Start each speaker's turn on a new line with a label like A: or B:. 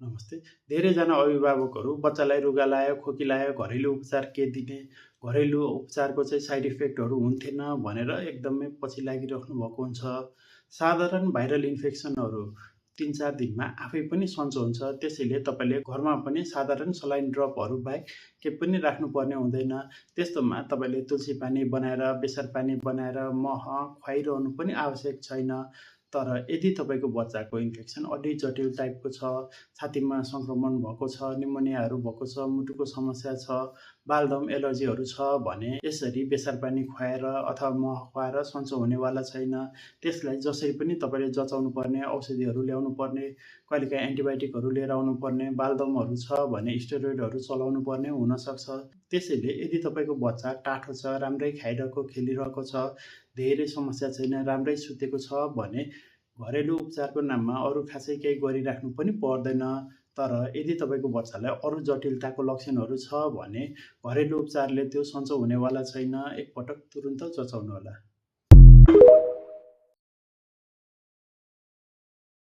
A: नमस्ते। धेरैजना अभिभावकहरू बच्चालाई रुगा लायो, खोकी लायो, घरेलु उपचार के दिने, घरेलु उपचारको चाहिँ साइड इफेक्टहरू हुन्थेन भनेर एकदमै पछि लागिराख्नु भएको हुन्छ। साधारण भाइरल इन्फेक्सनहरू 3-4 दिनमा आफै पनि सन्चो हुन्छ। त्यसैले तपाईँले घरमा पनि साधारण सलाइन ड्रपहरू बाहेक केही पनि राख्नुपर्ने हुँदैन। त्यस्तोमा तपाईँले तुलसी पानी बनाएर, बेसार पानी बनाएर मह खुवाइरहनु पनि आवश्यक छैन। तर यदि तपाईँको बच्चाको इन्फेक्सन अलि जटिल टाइपको छ, छातीमा सङ्क्रमण भएको छ, निमोनियाहरू भएको छ, मुटुको समस्या छ, बालदम एलर्जीहरू छ भने यसरी बेसार पानी खुवाएर अथवा मह खुवाएर सन्चो हुनेवाला छैन। त्यसलाई जसरी पनि तपाईँले जचाउनु पर्ने, औषधिहरू ल्याउनु पर्ने, कहिलेकाहीँ एन्टिबायोटिकहरू लिएर आउनुपर्ने, बालदमहरू छ भने स्टेरोइडहरू चलाउनु पर्ने हुनसक्छ। त्यसैले यदि तपाईँको बच्चा टाठो छ, राम्रै खाइरहेको, खेलिरहेको छ, धेरै समस्या छैन, राम्रै सुतेको छ भने घरेलु उपचारको नाममा अरू खासै केही गरिराख्नु पनि पर्दैन। तर यदि तपाईँको बच्चालाई अरू जटिलताको लक्षणहरू छ भने घरेलु उपचारले त्यो सन्चो हुनेवाला छैन। एकपटक तुरुन्त जचाउनु होला।